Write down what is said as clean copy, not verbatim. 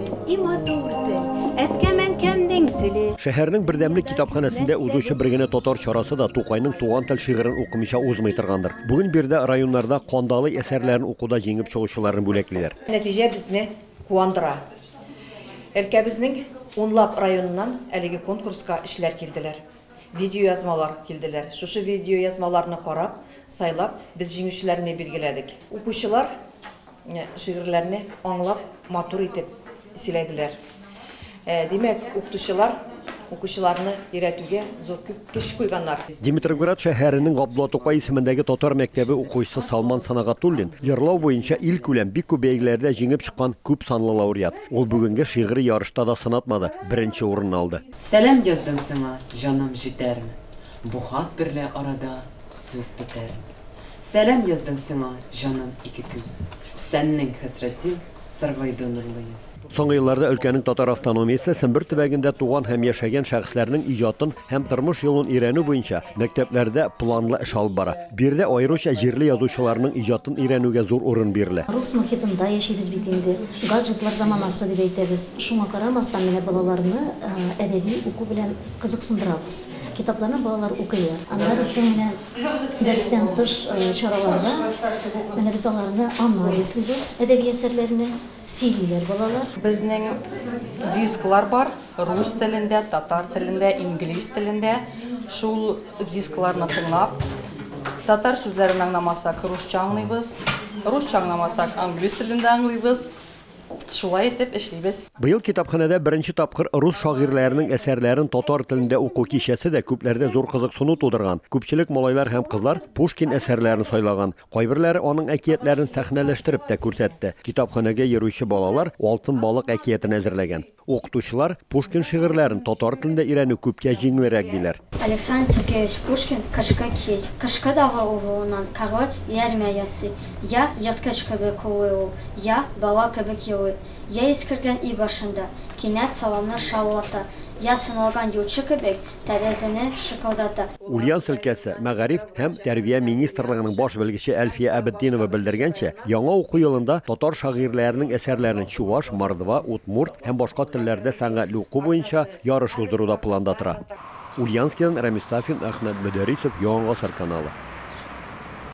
И матур тел, әткәм-әнкәмнең теле. Шәһәрнең Бердәмлек китапханәсендә узучы бер генә татар чарасы да Тукайның Туган тел шигырен укымыйча узмый торгандыр. Бүген биредә районнарда Кандалый әсәрләрен укуда җиңеп чыгучыларны бүләклиләр. Нәтиҗә безне куандыра. Өлкәбезнең унлап районыннан әлеге конкурска эшләр килделәр. Видеоязмалар килделәр. Шушы видеоязмаларны карап, сайлап, без җиңүчеләрне билгеләдек. Укучылар шигырьләрне аңлап, матур итеп сөйләделәр. Димәк, укытучылар укучыларны өйрәтүгә зур күп көч куйганнар. Димитровград шәһәренең Габдулла Тукай исемендәге татар мәктәбе укучысы Салман Сынагатуллин җырлау буенча илкүләм бик күп бәйгеләрдә җиңеп чыккан күп санлы лауреат. Ул бүгенге шигъри ярышта да сынатмады, беренче урынны алды. Сәлам яздым сиңа, җаным, җитәрме? Бу хат берлә арада сүз бетәрме? Сәлам яздым сиңа, җаным, ике күз. Сәннең хәсрәтдин саргайды нурлы йөз. Соңгы елларда өлкәнең татар автономиясе Сембер төбәгендә туган һәм яшәгән шәхесләрнең иҗатын һәм тормыш юлын өйрәнү буенча мәктәпләрдә планлы эш алып бара. Биредә аеруча җирле язучыларның иҗатын өйрәнүгә зур урын бирелә. Рус мохитында яшибез бит инде, гаджетлар заманасы дип әйтәбез. Шуңа карамастан, менә балаларны әдәби уку белән кызыксындырабыз. Китапларны балалар укыйлар. Аннары соң менә дәрестән тыш чараларда менә без аларны анализлыйбыз, әдәби әсәрләрне. Сөйлиләр балалар. Безнең дисклар бар, рус телендә, татар телендә, инглиз телендә. Шул дискларны тыңлап, татар сүзләрен аңламасак, русча аңлыйбыз, русча аңламасак, англиз телендә аңлыйбыз. Шулай итеп эшлибез. Быел китапханәдә беренче тапкыр рус шагыйрьләренең әсәрләрен татар телендә уку кичәсе дә күпләрдә зур кызыксыну тудырган. Күпчелек малайлар һәм кызлар Пушкин әсәрләрен сайлаган. Кайберләре аның әкиятләрен сәхнәләштереп тә күрсәтте. Китапханәгә йөрүче балалар Алтын балык әкиятен әзерләгән. Укытучылар Пушкин шигырьләрен татар телендә өйрәнү күпкә җиңелрәк, диләр. Александр Сергеевич Пушкин Кышкы кич. Кышкы давыл уруыннан карлы иярмә ясый. Я ерткыч кебек улый ул, я бала кебек елый. Я искергән өй башында кинәт саламны шаулата, я сыналган юлчы кебек Тәрәзәне шыкылдата. Ульяновск өлкәсе Мәгариф һәм тәрбия министрлыгының баш белгече Әлфия Әбетдинова белдергәнчә, яңа уку елында татар шагыйрьләренең әсәрләрен чуваш, мордва, удмурт һәм башка телләрдә сәнгатьле уку буенча ярыш уздыру да планда тора. Ульяновскидан Рәмис Сафин, Әхмәт Мөдәрисов, Яңа гасыр каналы.